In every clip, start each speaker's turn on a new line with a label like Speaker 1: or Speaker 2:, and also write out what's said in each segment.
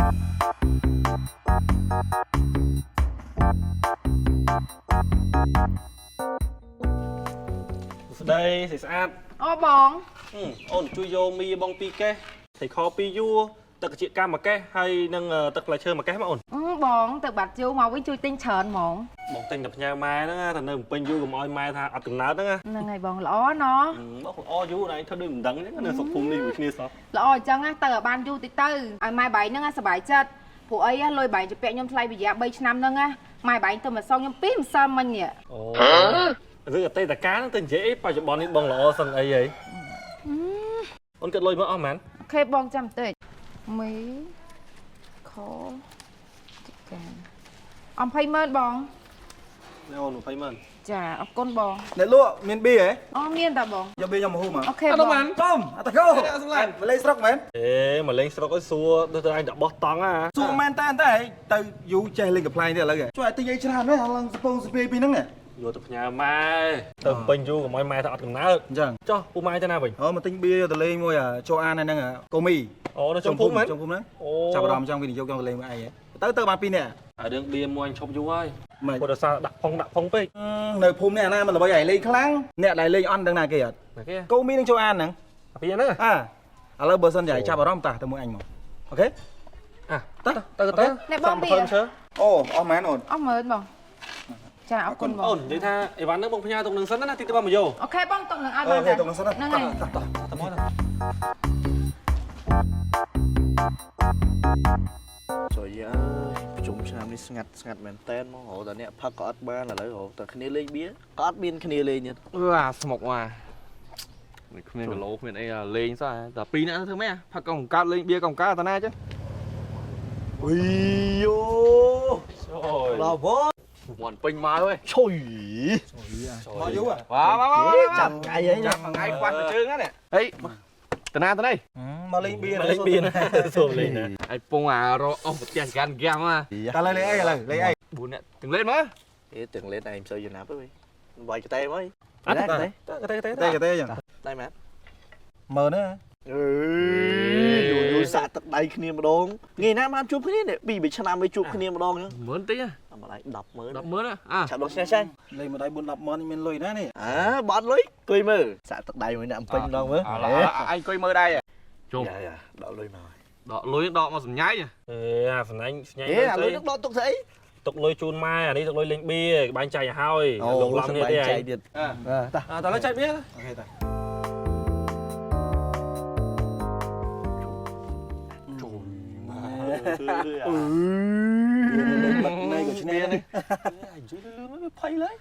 Speaker 1: ស្ដីស្អីស្អាត
Speaker 2: អូបង
Speaker 1: អូនជួយយកមីបងពីរកេះត្រីខពីរយួរទឹកត្រចៀកកាមកេះហើយនិងទឹកផ្លែឈើមកេះមកអូន
Speaker 2: បងទៅបាត់ជូមកវិញជួយទិញច្រើនហ្មង
Speaker 1: បងទិញតែផ្ញើម៉ែហ្នឹងតែនៅពេញយូរកុំឲ្យម៉ែថាអត់កំណើតហ្នឹង
Speaker 2: ហ្នឹងហើយបងល្អណោះ
Speaker 1: បងល្អយូរណៃធ្វើដូចមិនដឹងហ្នឹងនៅស្រុកភូមិនេះមួយគ្នាសោះ
Speaker 2: ល្អអញ្ចឹងទៅឲ្យបានយូរតិចទៅឲ្យម៉ែបែងហ្នឹងសប្បាយចិត្តព្រោះអីលុយបែងជពាក់ខ្ញុំថ្លៃវិយា3ឆ្នាំហ្នឹងណាម៉ែបែងទៅមកសងខ្ញុំពីម្សិលមិញនេះ
Speaker 1: អូរឿងអតីតកាលហ្នឹងទៅនិយាយអីបច្ចុប្បន្ននេះបងល្អសឹងអីហីអូនគិតលុយមកអស់ហ្មង
Speaker 2: អូខេបងចាំបន្តិចមីខកា20ម៉ឺនបង
Speaker 1: នេះអូន20ម៉ឺន
Speaker 2: ចាអរគុណបង
Speaker 3: អ្នកលក់មានប៊ីហ៎
Speaker 2: អូមានតាបង
Speaker 3: យកប៊ីយកមកហ៊ូមក
Speaker 2: អូខេបង
Speaker 3: ចំអត់តកោមកលេងស្រុកមែន
Speaker 1: អេមកលេងស្រុកឲ្យសួរដូចតែឯងតែបោះតង់ហ่า
Speaker 3: សួរមែនតើតែទៅយូរចេះលេងកំ pl ែងទៀតឥឡូវជួយឲ្យទិញអីច្រើនមែនឡើងសពងសពីពីហ្នឹង
Speaker 1: យកទៅផ្ញើម៉ែទៅពេញយូរកុំឲ្យម៉ែថាអត់កំណើត
Speaker 3: អញ្ចឹង
Speaker 1: ចុះពូម៉ែទៅណាវិញ
Speaker 3: អូមកទិញបៀទៅលេងមួយចូលអានហ្នឹងកូមី
Speaker 1: អូនៅចុងភូមិមែន
Speaker 3: ចុងភូមិហ្នឹងចាប់អារម្មណ៍ចង់វិនិយោគចង់ទៅលេងមួយឯងទៅទៅបាន2នាក់
Speaker 1: អារឿងបៀមួយអញឈប់យូរហើយ
Speaker 3: មិន
Speaker 1: ព្រោះដោយសារដាក់ផុងដាក់ផុងពេក
Speaker 3: នៅភូមិនេះអាណាមិនល្បីឲ្យលេងខ្លាំងអ្នកដែលលេងអន់ដឹងណាគេអត់
Speaker 1: ណាគេ
Speaker 3: កូមីនឹងចូលអានហ្នឹង
Speaker 1: អាពីហ្នឹង
Speaker 3: អើឥឡូវបើសិនជាឲ្យចាប់អារម្មណ៍តាទៅមួយអញមកអូខេ
Speaker 1: អា
Speaker 3: តើ
Speaker 1: ទៅទៅ
Speaker 2: នេះបងបៀ
Speaker 1: ឈើ
Speaker 3: អូអស់មែនអូន
Speaker 2: អស់ម៉ឺនបងចាអរគុណបង
Speaker 1: អូននិយាយថាអីវ៉ាន់ហ្នឹងបងផ្ញើទុកនឹងសិនណាទីទៅបងមកយក
Speaker 2: អូខេបងទុកនឹងឲ្យបាន
Speaker 3: អូខេទុកនឹងសិន
Speaker 2: ហ្នឹងហើយ
Speaker 3: តោះ
Speaker 1: តមកទៅ
Speaker 4: ចុយអើយប្រជុំឆ្នាំនេះស្ងាត់ស្ងាត់មែនតែនមករហូតដល់អ្នកផឹកក៏អត់បានឥឡូវរហូតតែគ្នាលេងបៀក៏អត់មានគ្នាលេងទៀត
Speaker 5: អឺអាស្មុកមកគ្មានគីឡូគ្មានអីលេងសោះតែពីរនាក់ធ្វើម៉េចផឹកកុំកើតលេងបៀកុំកើតតាណាចឹង
Speaker 4: អុយយោ
Speaker 1: អូយ
Speaker 4: ដល់វ
Speaker 5: មាន់ពេញមកហើយ
Speaker 4: ឈុយ
Speaker 3: មកយូរ
Speaker 5: វ៉ាវ៉ាវ៉ា
Speaker 4: ចាប់ថ្ងៃអី
Speaker 5: ចាប់មួយថ្ងៃខ្វះទៅជើងហ្នឹងហេតាណាតានេះ
Speaker 3: មកលេងបៀ
Speaker 1: មកលេងបៀណាសួរលេងណា
Speaker 5: ឯពងអារអស់ប្រទេសកាន់ហ្គាមហ่ะ
Speaker 3: តើលេងអីឥឡូវលេងអី
Speaker 5: 4នាក់ទាំងលេងមក
Speaker 4: អេទាំងលេងឯងមិនសូវយល់ណាប់ទេវាយកតេមក
Speaker 1: អត់ទេ
Speaker 4: តេ
Speaker 1: តេតេ
Speaker 3: ទេទេចឹង
Speaker 4: ដៃមែន
Speaker 3: មើលណា
Speaker 4: អើយយូរយូរសាក់ទឹកដៃគ្នាម្ដងថ្ងៃណាបានជួបគ្នានេះ2 3ឆ្នាំមិនជួបគ្នាម្ដងចឹង
Speaker 5: ម៉ឺនតិច
Speaker 4: ម្ដាយ100000
Speaker 5: 100000អា
Speaker 4: ឆាប់ដល់ឈ្នះចាញ់
Speaker 3: លេងមួយដៃ4 10ម៉ឺនមានលុយណានេះ
Speaker 4: អើបាត់លុយអង្គុយមើលសាក់ទឹកដៃមួយអ្នកពេញម្ដងមើល
Speaker 5: ឯងអង្គុយមើលដែរជុំ
Speaker 4: យ៉ាយ៉ាដកលុយមក
Speaker 5: ដកលុយដកមកសម្ញៃ
Speaker 1: អេអាសំណាញ់ស្ញែង
Speaker 4: អេអាលុយនឹងដកទុកស្អី
Speaker 1: ទុកលុយជូនម៉ែអានេះទុកលុយលេងបៀបាញ់ចែកឲ្យហើយលងឡំនេះទេ
Speaker 4: ចែកទៀត
Speaker 1: តោះតើចែកបៀ
Speaker 3: អូខេតាបាត់ណៃក៏ឈ្នះនេះ
Speaker 1: ជួយលឿនមកភ័យឡើយ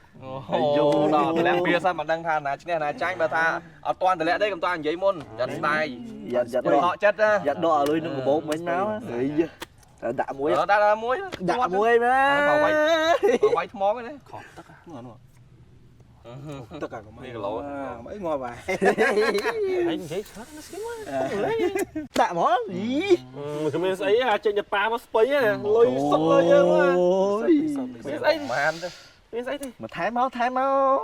Speaker 5: អូយោដល់តម្លាក់បៀសិនមិនដឹងថាណាឈ្នះណាចាញ់បើថាអត់ទាន់តម្លាក់ទេកុំទាន់និយាយមុនយ៉ាត់ស្ដាយ
Speaker 4: យ៉ាត់យ៉ាត់
Speaker 5: ដកចិត្តណា
Speaker 4: យ៉ាត់ដកអាលុយនឹងកាបូបមិញមកហីដាក់មួយ
Speaker 5: ដាក់មួយ
Speaker 4: ដាក់មួយមែន
Speaker 5: បើវាយថ្មហ្នឹងណា
Speaker 1: ខកទឹក
Speaker 3: នោះទឹកអាកុំ
Speaker 5: នេះគីឡូ
Speaker 3: អីងាប់ហើយ
Speaker 1: ហើយនិយាយច្រើនណាស់ស្គីមក
Speaker 4: ដាក់ហ្មងយី
Speaker 1: មិនមានស្អីអាចេញទៅប៉ាមកស្បៃលុយសុទ្ធលុយយើងមក
Speaker 4: អូយ
Speaker 1: មានស្អី
Speaker 5: បានទេ
Speaker 1: មានស្អីទេ
Speaker 4: មកថែមមកថែមមក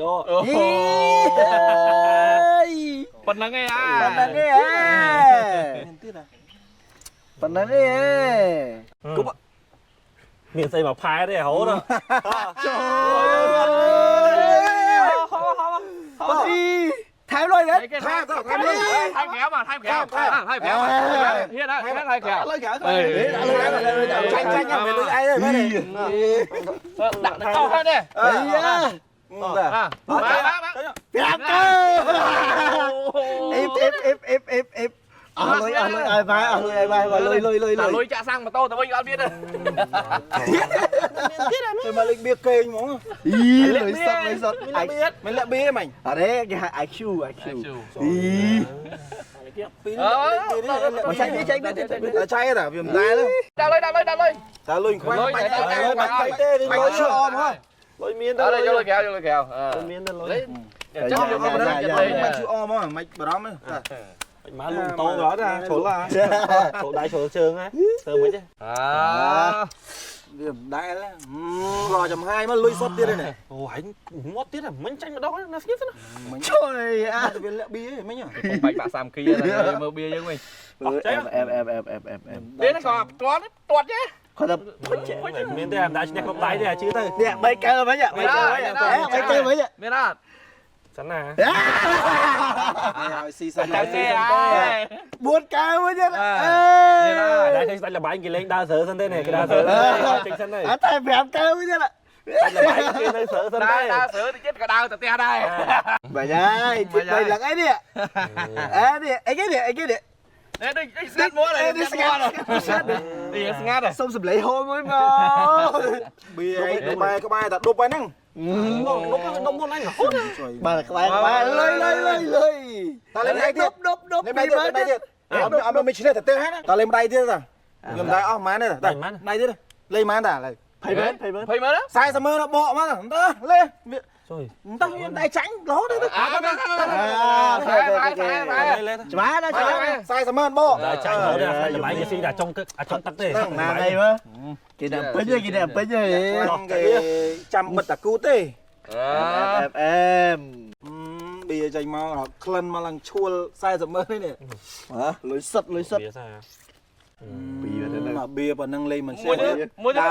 Speaker 1: យក
Speaker 5: អូ
Speaker 4: យី
Speaker 5: ប៉ុណ្្នឹងឯងអា
Speaker 4: ប៉ុណ្្នឹងឯង
Speaker 3: មានទៀតអា
Speaker 4: ប៉ុណ្្នឹងឯង
Speaker 1: គប់មានស្អីមកផែទេរហូត
Speaker 4: ចូលអីថែមលុយមែន
Speaker 5: ថែមថែមថែមថែមក្រៅមកថែមក្រៅថែមក្រៅហ៊ានថែមថែមក្រៅ
Speaker 3: លុយក្រៅចាញ់ចាញ់មិនលុយអីទេមែនទេ
Speaker 5: ដាក់អស់ហើយនេះ
Speaker 4: អីយ៉ា
Speaker 3: តា
Speaker 5: បាទបាទ
Speaker 4: ប្រាប់ទៅអេបអេបអេបអេបអេបអេបអស់លុយអស់លុយឲ្យបាយអស់លុយឲ្យបាយលុយលុយលុយលុយ
Speaker 5: លុយចាក់សាំងម៉ូតូទៅវិញអត់មានទេ
Speaker 3: ទៅមកលេងបៀគេងហ្មង
Speaker 4: អីលុយសុតលុយសុត
Speaker 3: មានបៀមិនលាក់បៀហ្មង
Speaker 4: អរេគេហៅ IQ IQ អី
Speaker 3: ពី
Speaker 4: មកចែកវាចែកវាចែកវា
Speaker 3: ចែកតាវាមិនដែរ
Speaker 5: ដាក់លុយដាក់លុយដាក់លុយ
Speaker 3: តាលុយខ្វាញ់បាច់បាច់ទេលុយឈឺអមហ៎
Speaker 1: លុយមាន
Speaker 5: ដាក់លុយយកលុយក្រៅយកលុយក្រៅ
Speaker 1: មានទេលុយ
Speaker 5: ចឹងយកមក
Speaker 3: មិនឈឺអមហ៎មិនបារម្ភទេ
Speaker 1: បាច់មកលុំតោក៏អត់ណាជ្រុលហ่าជ្រុលដៃជ្រុលជើងហ៎ធ្វើមិនទេ
Speaker 5: អា
Speaker 3: វាមិនដែលរកចំហាយមកលុយសុតទៀតនេះ
Speaker 1: អូហែងងាត់ទៀតមិញចាញ់ម្ដងណាស្គៀបសិន
Speaker 4: ជួយអា
Speaker 3: វាលាក់បៀមិញ
Speaker 5: កុំបែកបាក់សាមគ្គីមើលបៀយើងវិញ
Speaker 4: អែមអែមអែមអែមអែមអែមអែម
Speaker 5: បៀនេះក៏ទាត់ទាត់ទេ
Speaker 4: គាត់ថា
Speaker 1: មានទេមិនដែលឈ្នះគ្រប់ដៃទេជឿទៅ
Speaker 4: នេះបីកើវិញបីកើវិញបីកើវិញ
Speaker 5: មានអត់
Speaker 1: សិនណា
Speaker 3: ឲ្យស៊ីសិន
Speaker 1: តែស៊ីសិនទេ
Speaker 4: 4កើវិញអេ
Speaker 1: តែឃើញស្ដាច់លបែងគេលេងដើរស្រើសិនទេនេះគេដើរស្រើចេញសិនទេ
Speaker 4: អត់តែ5កើវិញ
Speaker 1: ស្ដាច់លបែងគេនៅស្រើសិនទេ
Speaker 5: ដើរស្រើតិចទៀតក៏ដើរទៅផ្ទះដែរ
Speaker 4: បាញ់ហើយទី3ឡើងអីនេះអេនេះអីគេនេះអីគេនេះ
Speaker 5: នេះដូចស្ងាត់មាត់
Speaker 4: នេះស្ងាត់ស្ងាត់
Speaker 5: នេះស្ងាត់
Speaker 4: សុំសម្លេងហូរមួយមក
Speaker 3: បៀឯងក្បែរក្បែរតែដប់ហើយហ្នឹង
Speaker 1: ដប់ដប់មុនអញរហូត
Speaker 3: ជួយ
Speaker 4: បាទក្បែរក្បែរលុយលុយលុយលុយ
Speaker 3: តើលេងដៃទៀត
Speaker 4: ដប់ដប់
Speaker 3: លេងដៃទៀតដៃទៀតអត់អត់មិនឈ្នះតែទេហ្នឹងតើលេងដៃទៀតតាខ្ញុំដៃអស់ប៉ុន្មានទេតាដៃទៀតលេងប៉ុន្មានតាឥឡូវ
Speaker 4: 20ម៉ឺន20ម៉ឺន
Speaker 5: 20ម៉ឺន
Speaker 3: 40ម៉ឺនបកមកតើលេ
Speaker 1: ជួយ
Speaker 3: តើខ្ញុំដៃចាញ់រហូតទៅ
Speaker 5: អើ
Speaker 4: អើច្បាស់ណាស់ច្បាស់
Speaker 3: 40ម៉ឺនបក
Speaker 1: ដើរចាញ់រហូតស្ដាច់លបែងគេស៊ីតែចុងទឹកអាចុងទឹកទេ
Speaker 4: ណាថ្ងៃមើលគេដាក់ពេញគេដាក់ពេញហី
Speaker 3: គេចាំបិទតាគូទេ
Speaker 4: អែមអែម
Speaker 3: បៀចេញមកក្លិនមកឡើងឈួល40ម៉ឺននេះ
Speaker 4: ហ៎លុយសិតលុយសិត
Speaker 1: បៀសា
Speaker 4: ពីរទៅ
Speaker 3: មកបៀប៉ុណ្ណឹងលេងមិន
Speaker 5: មួយមួយ
Speaker 4: តា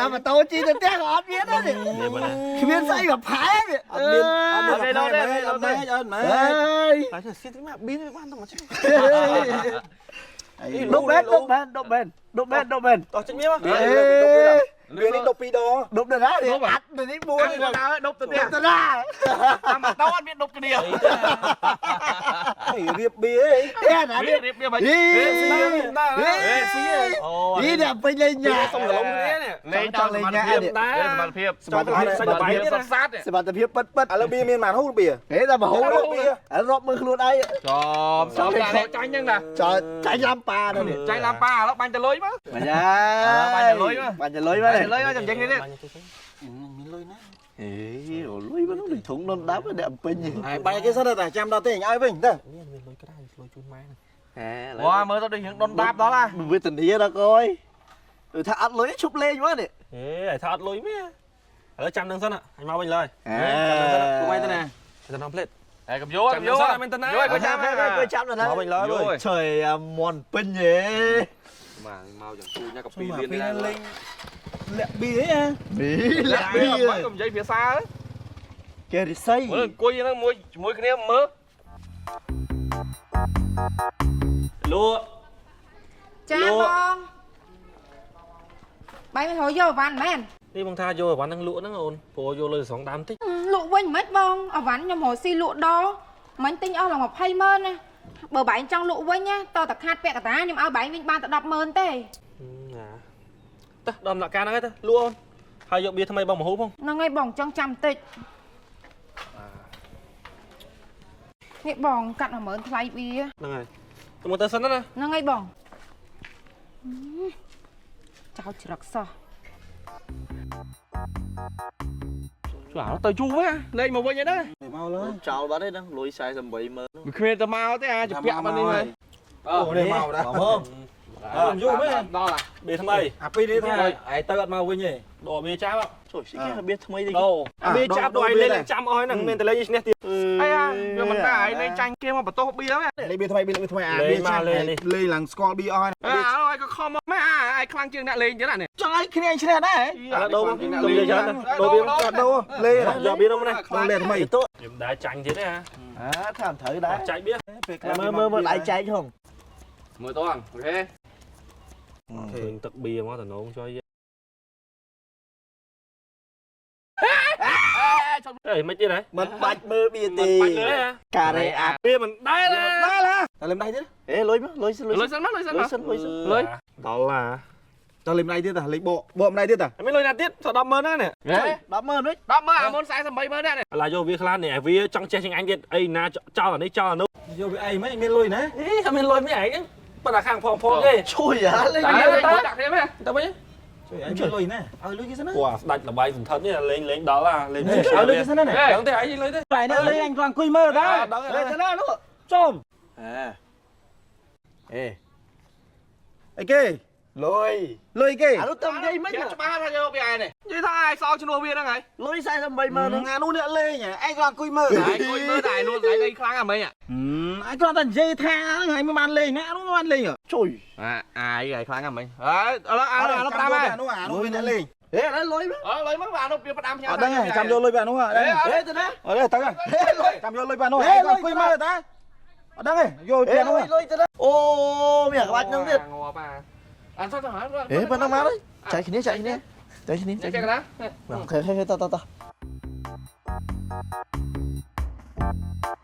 Speaker 4: មម៉ូតូជិះទៅផ្ទះក៏អត់មានដែរ
Speaker 1: នេះប៉ុណ្ណា
Speaker 4: គ្មានស្អីមកផែនេះ
Speaker 3: អត់មានអត់មានអត់មែនអត់មែនអត់មែន
Speaker 4: អើយ
Speaker 1: តែស៊ីទីមកបៀនេះបានតែមកចេះ
Speaker 4: ដប់មែនដប់មែនដប់មែនដប់មែនដប់មែន
Speaker 1: តោះចេញមក
Speaker 4: អេ
Speaker 3: បៀនេះដប់ពីរដង
Speaker 4: ដប់ដល់ណានេះអាត់នេះ4
Speaker 5: ដប់ដប់ទៅផ្ទះ
Speaker 4: ទៅណា
Speaker 5: តាមម៉ូតូអត់មានដប់គ្នា
Speaker 3: រៀបបៀអី
Speaker 4: អេណានេះ
Speaker 5: រៀបរៀបបាច់
Speaker 4: ហី
Speaker 3: ស៊ី
Speaker 1: អូ
Speaker 4: នេះដល់ពេញលេងញ៉ា
Speaker 1: សុំកលុំគ្នានេះ
Speaker 5: លេងដល់សមត្ថភាពដែរសមត្ថភាព
Speaker 4: សមត្ថភាព
Speaker 1: សាច់បាយ
Speaker 5: សុតសាត
Speaker 4: សមត្ថភាពពិតពិត
Speaker 3: ឥឡូវបៀមានប៉ុន្មានហូបបៀ
Speaker 4: ហេដល់មហូររាប់មើលខ្លួនឯង
Speaker 5: ចំចំតែចាញ់ហ្នឹងណា
Speaker 4: ចោចាញ់ឡាំប៉ាដល់នេះ
Speaker 5: ចាញ់ឡាំប៉ាឥឡូវបាញ់ទៅលុយមក
Speaker 4: បាញ់ហើយបាញ់ទៅលុយមក
Speaker 5: បាញ់លុយមកចាំចេញនេះទៀត
Speaker 3: មានលុយណា
Speaker 4: អេលុយមកដូចធុងដុនដាប់អ្នកពេញ
Speaker 3: ហើយបាញ់គេសិនតែចាំដល់ទេអញឲ្យវិញទៅ
Speaker 1: មានលុយក្រៅលុយជូនម៉ែហ្នឹង
Speaker 4: ហេ
Speaker 5: វ៉ាមើលទៅដូចរឿងដុនដាបដល់ហ่ะ
Speaker 4: វេទនាដល់កយគឺថាអត់លុយឈប់លេងមកនេះ
Speaker 1: អេឲ្យថាអត់លុយមែនឥឡូវចាំនឹងសិនអញមកវិញឡើយ
Speaker 3: ពុកឯងទៅណា
Speaker 1: ទៅនំផ្លេត
Speaker 5: តែកំយោកំយោយោក៏ចាំ
Speaker 4: ក៏ចាំដល់ណា
Speaker 1: មកវិញឡើយ
Speaker 4: ឆើយអាមន់ពេញហេ
Speaker 5: មកមកយ៉ាងគូញ៉ាកាពី
Speaker 3: ពី
Speaker 5: លាន
Speaker 3: លៀនលេងលាក់បៀអីហ៎
Speaker 4: នេះលាក់
Speaker 5: បៀកុំនិយាយភាសា
Speaker 4: គេរិស័យ
Speaker 5: មើលអង្គុយហ្នឹងមួយជាមួយគ្នាមើល
Speaker 1: លក់
Speaker 2: ចាបងបាយមិនរកយកអវ៉ាន់មែន
Speaker 1: នេះបងថាយកអវ៉ាន់ហ្នឹងលក់ហ្នឹងអូនព្រោះយកលុយសងដើមតិច
Speaker 2: លក់វិញមិនបងអវ៉ាន់ខ្ញុំរកស៊ីលក់ដោមិញទិញអស់ឡើង20ម៉ឺនណាបើបែងចង់លក់វិញណាតតែខាតពាក់កតាខ្ញុំឲ្យបែងវិញបានតែ10ម៉ឺនទេ
Speaker 1: ណាតោះដល់ដំណាក់កាលហ្នឹងហើយទៅលក់អូនហើយយកបៀថ្មីបងមហូបផង
Speaker 2: ហ្នឹងហើយបងចង់ចាំតិចនេះបងកាត់10000ថ្លៃបៀ
Speaker 1: ហ្នឹងហើយទៅមកទៅសិនណា
Speaker 2: ហ្នឹងហើយបងចោលច្រឹកសោះ
Speaker 5: ជួយទៅយូរហ៎លេងមកវិញហ្នឹងណា
Speaker 3: មកលើ
Speaker 4: ចោលបាត់ទេហ្នឹងលុយ48ម៉ឺន
Speaker 5: វាគ្មានទៅមកទេអាចពាក់បាត់នេះហើយ
Speaker 3: អូនេះមកដែរ
Speaker 4: បង
Speaker 1: យូរមែន
Speaker 5: ដល់ហ่ะ
Speaker 1: បៀថ្មី
Speaker 3: អាពីនេះថាឯងទៅអត់មកវិញទេ
Speaker 1: ដកបៀចាប់
Speaker 4: ជួយស្អីគេបៀថ្មីទេ
Speaker 1: ដោបៀចាប់ដល់ឲ្យលេងចាំអស់ហ្នឹងមានតែលេងឈ្នះទៀត
Speaker 5: អីអាវាមិនដែរឯងលេងចាញ់គេមកបន្ទោសបៀហ្នឹង
Speaker 3: លេងបៀថ្មីបៀថ្មីអាបៀចាស់លេងឡើងស្គាល់បៀអស់ហើយ
Speaker 5: អើឯងក៏ខំមកម៉ែអាឯងខ្លាំងជាងអ្នកលេងទៀតណានេះ
Speaker 3: ចង់ឲ្យគ្នាឈ្នះដែរ
Speaker 1: ឥឡូវដូរមកកុំនិយាយច្រើនដូរបៀ
Speaker 3: អត់ដូរលេង
Speaker 1: យកបៀនោះមកណា
Speaker 3: លេងថ្មី
Speaker 1: ខ្ញុំដែរចាញ់ទៀតទេហ่า
Speaker 4: អាថាមិនត្រូវដែរ
Speaker 1: ចាញ់បៀ
Speaker 3: ពេលខ្លះ
Speaker 4: មើលមើលមើលដៃចែកហង
Speaker 5: មើលតងអូខេ
Speaker 1: ឃើញទឹកបៀមកតំណងជួយអេមិនទៀតហ៎
Speaker 4: មិនបាច់មើលបៀទេ
Speaker 1: បាច់លើហ៎
Speaker 4: ការ៉េអា
Speaker 1: បៀមិនដែរណា
Speaker 3: ដែរឡាតែលេងដៃទៀត
Speaker 4: អេលុយមកលុយសិនលុយ
Speaker 5: លុយសិនមកលុយសិន
Speaker 4: លុ
Speaker 5: មក
Speaker 4: យសិនលុយសិន
Speaker 5: លុយ
Speaker 1: ដល់ឡា
Speaker 3: តលេងដៃទៀតតាលេងបកបកម្ដៃទៀតតា
Speaker 1: មានលុយណាទៀតស10ម៉ឺនហ្នឹងនេះ
Speaker 4: 10ម៉ឺនវិញ
Speaker 5: 10ម៉ឺនអាមុន48ម៉ឺននេះ
Speaker 1: ឥឡូវយកវាខ្លះនេះវាចង់ចេះជាងអញទៀតអីណាចោលអានេះចោលអានោះ
Speaker 3: យកវាអីមិនមានលុយណា
Speaker 1: អីថាមានលុយមានឯងហ្នឹងប៉ុន្តែខាងផងផងទេ
Speaker 4: ជួយអាលេង
Speaker 5: ដាក់គ្នាមែន
Speaker 1: ទៅវិញ
Speaker 3: ជួយឯងមានលុយណាឲ្យលុយគេសិនណា
Speaker 1: ព្រោះស្ដាច់លបាយសន្ធិដ្ឋនេះលេងលេងដល់ឡាលេង
Speaker 3: ឲ្យលុយគេសិនណា
Speaker 1: ដឹងទេឯងលុយទេ
Speaker 3: តែនេះលេងអញអង្គុយមើលដែរ
Speaker 1: ដឹង
Speaker 4: លេងទៅណានោះ
Speaker 3: ចំ
Speaker 4: អេអេ
Speaker 3: អីគេ លុយលុយគេ
Speaker 4: អានោះទៅនិយាយមិន
Speaker 5: ច្បាស់ថាយកពីឯងនេះនិយាយថាឯងសល់ឈ្នួលវាហ្នឹងហើយ
Speaker 4: លុយ48ម៉ឺនហ្នឹង
Speaker 3: អានោះអ្នកលេងឯងគ្រាន់អង្គុយមើល
Speaker 5: ឯងអង្គុយមើលតែឯងលួចឯងអីខ្លាំងអាមិញ
Speaker 3: ឯងគ្រាន់តែនិយាយថាហ្នឹងឯងមិនបានលេងណាអានោះមិនបានលេង
Speaker 4: ជួយ
Speaker 5: អាអាយឯងខ្លាំងអាមិញហើយឥឡូវអានោះផ្ដាំហើយ
Speaker 3: អានោះអានោះវាអ្នកលេង
Speaker 4: ហេឥឡូវលុយមក
Speaker 5: អើលុយមកអានោះវាផ្ដាំផ្ញើ
Speaker 3: អត់ដឹងទេចាំយកលុយពីអានោះអត់ដឹង
Speaker 4: ហេទៅណា
Speaker 3: អត់ទេទៅចាំយកលុយពីអានោះឯងអង្គុយមើលតាអត់ដឹងទេយកពី
Speaker 4: ហេ
Speaker 3: អានោះ
Speaker 4: លុយលុយទៅណាអូមានអាក្បាច់ហ្នឹងទៀត
Speaker 5: ងាប់អាអាសោះទៅហើយ
Speaker 4: ហេប៉ុណ្ណឹងមកហើយចែកគ្នាចែកគ្នាចែកគ្នាចែកគ្នា
Speaker 5: ចែកណា
Speaker 4: OK ហេតតត